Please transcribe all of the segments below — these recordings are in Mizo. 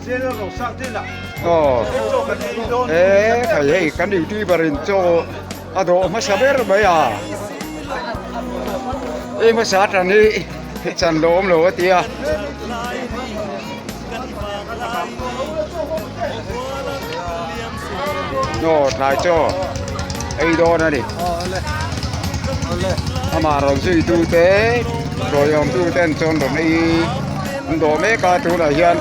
Aw e khai hei kan youtuber in chaw a dawh hmasa ber mai a ei hmasa tan hi chan lo awm lo a tia. Aw tlai chaw ei dawn a ni amah rawn zui tu te tawiawm tu ten chuan rawn ei an dawh mek a tunah hian.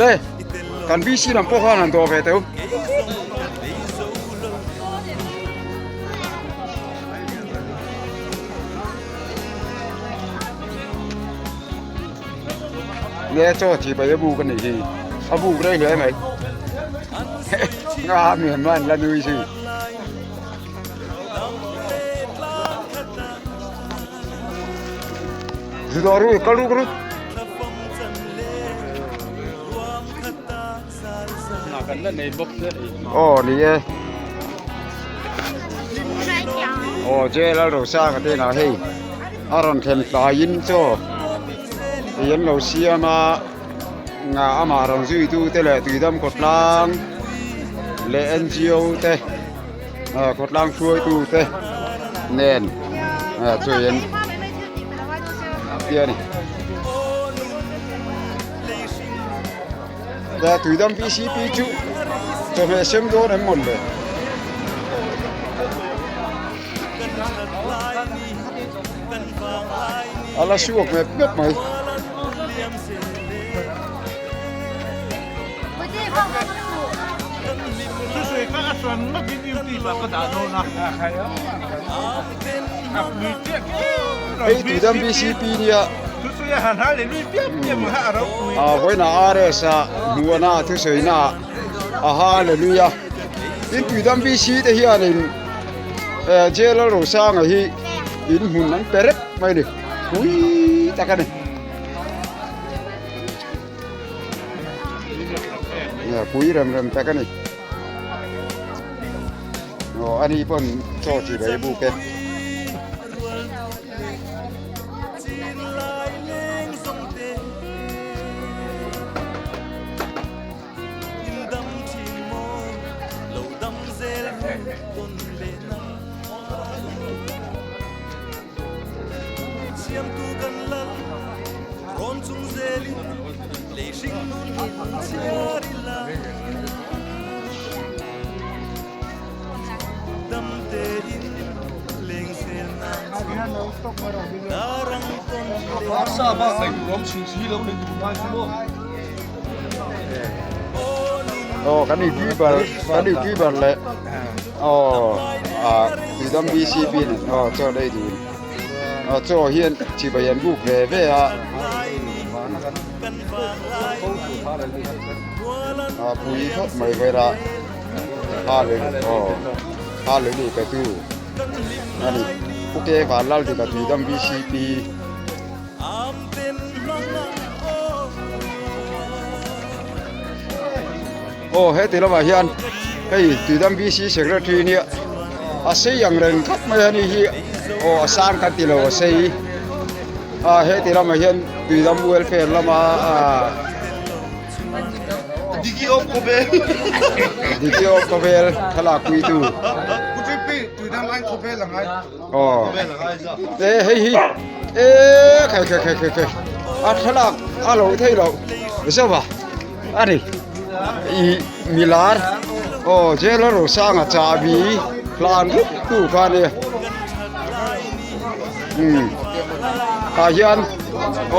Le kan VC lam pawh khan han dawh ve teu. Nge chaw chi bai a buk a nih hi a buk rei hle mai nga mi han man la nui zui. Zu ru kal ru ru. Aw ni e. Aw jail a ro sang a te na hei a rawn thlen tlaiin chaw ei an lo siam a nga amah rawn zui tu te leh tuidam khawtlang leh NGO te khawtlang hruaitu te nen chaw ei an ti a ni. Ka tuidam VCP chu chawhmeh sem dawn em mawn le? A la suak mep mep mai. Hei tuidam VCP nia. Vawiinah RS a hmuhna thusawiina a hallelujah tin tuidam VC te hianin jail a Rosanga hi in hmun an pe rep mai a ni pui tak a ni pui rem rem tak a ni aw ani pawn chaw chi bai buk e. Aw kan youtuber kan youtuber leh aw ah tuidam BCP nen aw chaw an ei dun aw chaw hian chibai an buk ve ve a a pui khawp mai vela hallelujah pe tu a ni pu ke vanlal dika tuidam VCP. Aw heti lamah hian hei tuidam VC secretary nia a sei ang reng khawp mai a ni hi aw a sang kan ti lo a sei a heti lamah hian tuidam welfare lama ah. Diki of Khawvel. Diki of Khawvel thlalak puitu. Kuchipui tuidam ai Khawvel ang ai. Aw. E hei hi. E khai khai khai khai khai. A thlalak a lo thei lo. Zova. Ani. I milar. Aw jail a rosanga chabi hlan tu kha ni. Um tah hian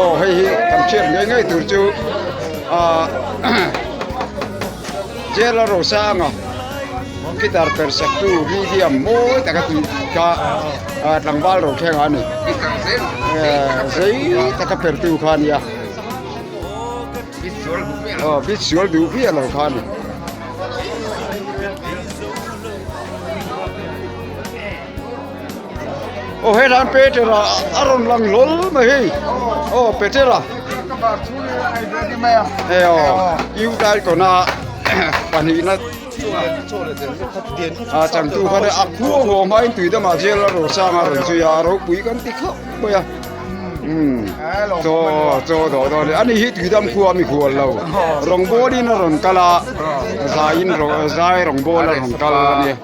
aw hei hi kan hriat ngei ngei tur chu ah jail a rosanga guitar per sak tu medium mawi taka tih kha ah tlangval ro thleng a ni zei taka per tu kha a nia aw bit sual duh viau lo kha a ni. Aw helai Peter-a a rawn lang hlawl mai hei aw Peter-a e aw U Taikawna pahnihna a changtu khan a khuang haw hmain tui dangah jail a rawn sang a rawn zui a a ropui kan ti khawp mai a. Umm chaw chaw dawh dawn ani hi tuidam khua mi khual lo rawngbawl in a rawn kal a zai in zai rawngbawl a rawn kal ania.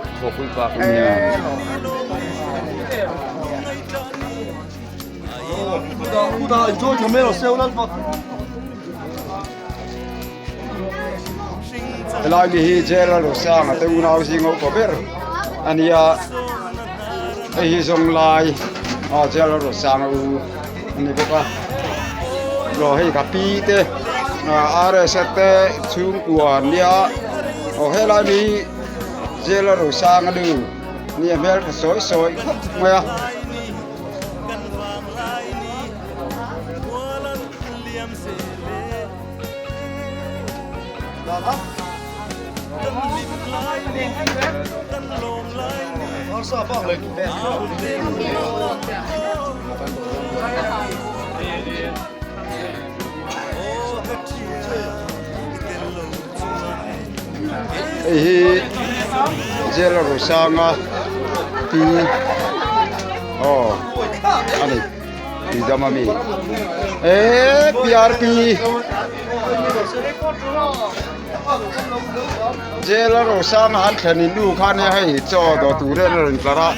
Helai mi hi jail a Rosanga te unau zing upa ber a nia hei hi zawng lai a jail a Rosanga u a ni bawk a aw hei ka pi te RS a te chhungkua an nia aw helai mi hi jail a Rosanga nu nia hmeltha sawi sawi khawp mai a. Hei hi Jail Rosanga pi aw a ni. Tuidam a mi eee PRP jail a rosang han thlen in nu khan nia hei chaw dawh tur hian a rawn tlar a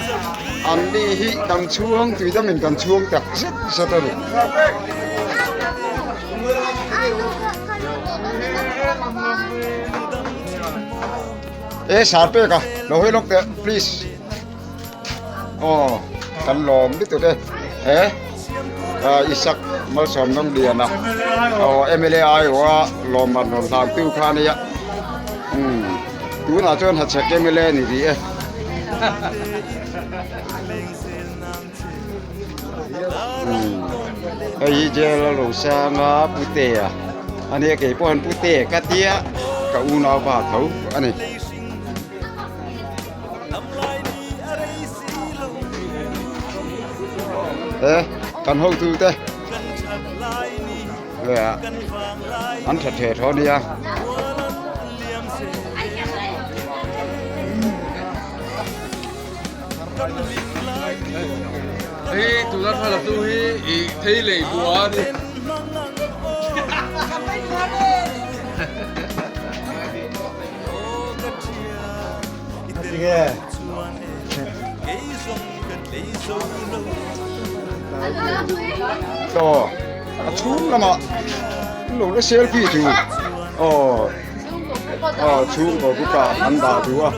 an ni hi kan chhuang tuidam in kan chhuang tak zet zet a ni. E sar pek a lo hawi lawk teh please. Aw kan lawm lutuk e he Isak Malsawm Rawng Liana aw mla aiawh a lawmman rawn hlan tu kha ania umm tunah chuan hachhek mla a ni rih e. Hei hi jail a lo sang a Putea ania keipawh hian Putea ka tia ka unaupa tho a ni. He kan hotu te an tha the thaw nia. Hei tuna thlalak tu hi i thei lei bua a ni. Aw a chhung lamah an lo la selfie chu aw aw chhungkaw bukah an dah duh a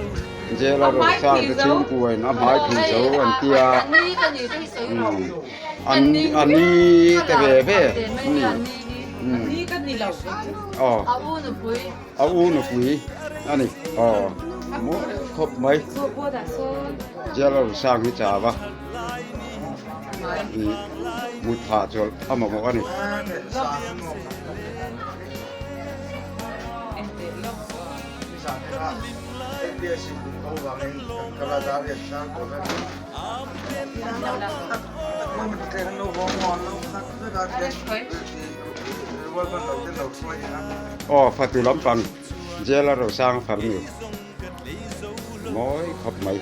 jail a rawn sang te chhungkuain a hmai phih zo an tia an a ni te ve ve ani aw. A u nupui a ni aw mawi khawp mai jail a rawn sang hi chau a ih mut phah chawlh a mamawh a ni. Aw fatu lampang jail a rosang farnu mawi khawp mai.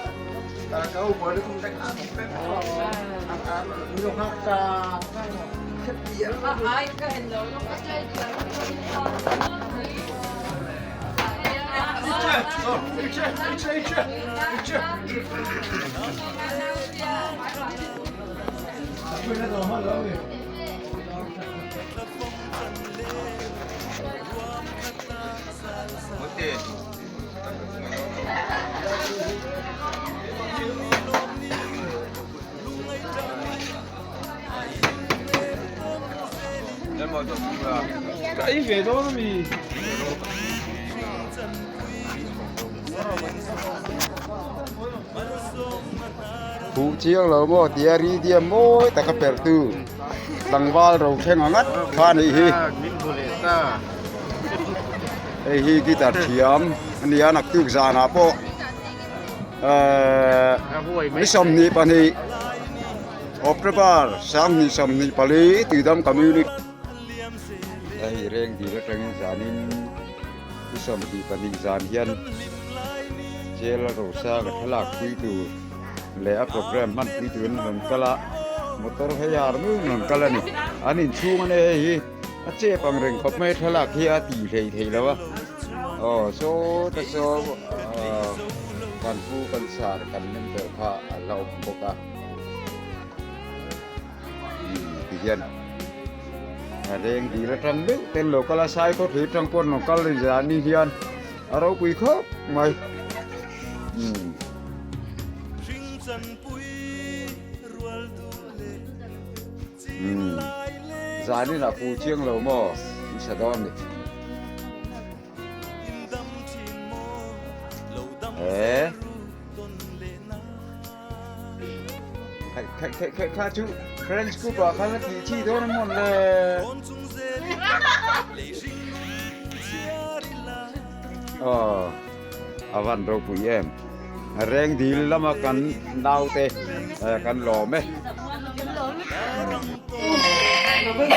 Ka ei ve dawn a mi. Huh chiang lo maw tia ri diam mawi taka perh tu. Tlangval ro thleng ang ngat kha a nih hi. Hei hi guitar thiam a ni a naktuk zanah pawh ehh ni 22 October 2024 Tuidam Community hei reng dil atangin zanin ni 22 zan hian jail a rosa ka thlalak pui tur leh a programme hman pui turin an rawn kal a. Motor hei ar ngun rawn kal a ni. An inchhung a nia hei hi a chep ang reng khawp mai thlalak hi a tih hlei thei lo a. Aw saw ta saw ah kan pu kan sar kan member kha a la awm bawk a. Umm ti hian a reng dil atang deuh ten lo kal a sai khaw thli atang pawh an rawn kal ri zan ni hian a ropui khawp mai. Umm. Umm zanin ah pu chiang lo maw in sa dawn ni he khaih khaih khaih khaih kha chu French group ah khan a tih chi dawn a mawn le aw a van ropui em. Reng dil lama kan naute kan lawm e.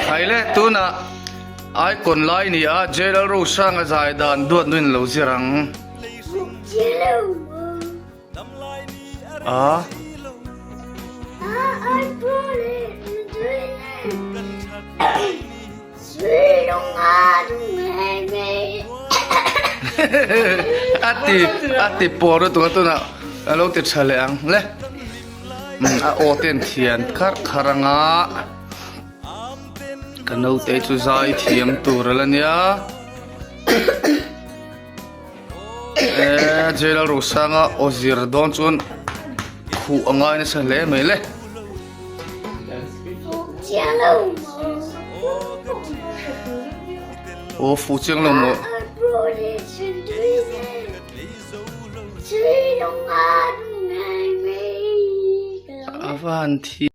Khai leh tunah Icon lai ni a J Lalrosanga zai dan duat nuin lo zir ang. A. A ti a ti pawr lutuk a tunah a lo ti tha leh ang le a aw te an thian kharh kharh ang a ka naute chu zai thiam tur a la nia e J Lalrosanga aw zir dawn chuan khuh a ngai nasa hle mai le. Aw fuh chiang lo maw. A va han thi.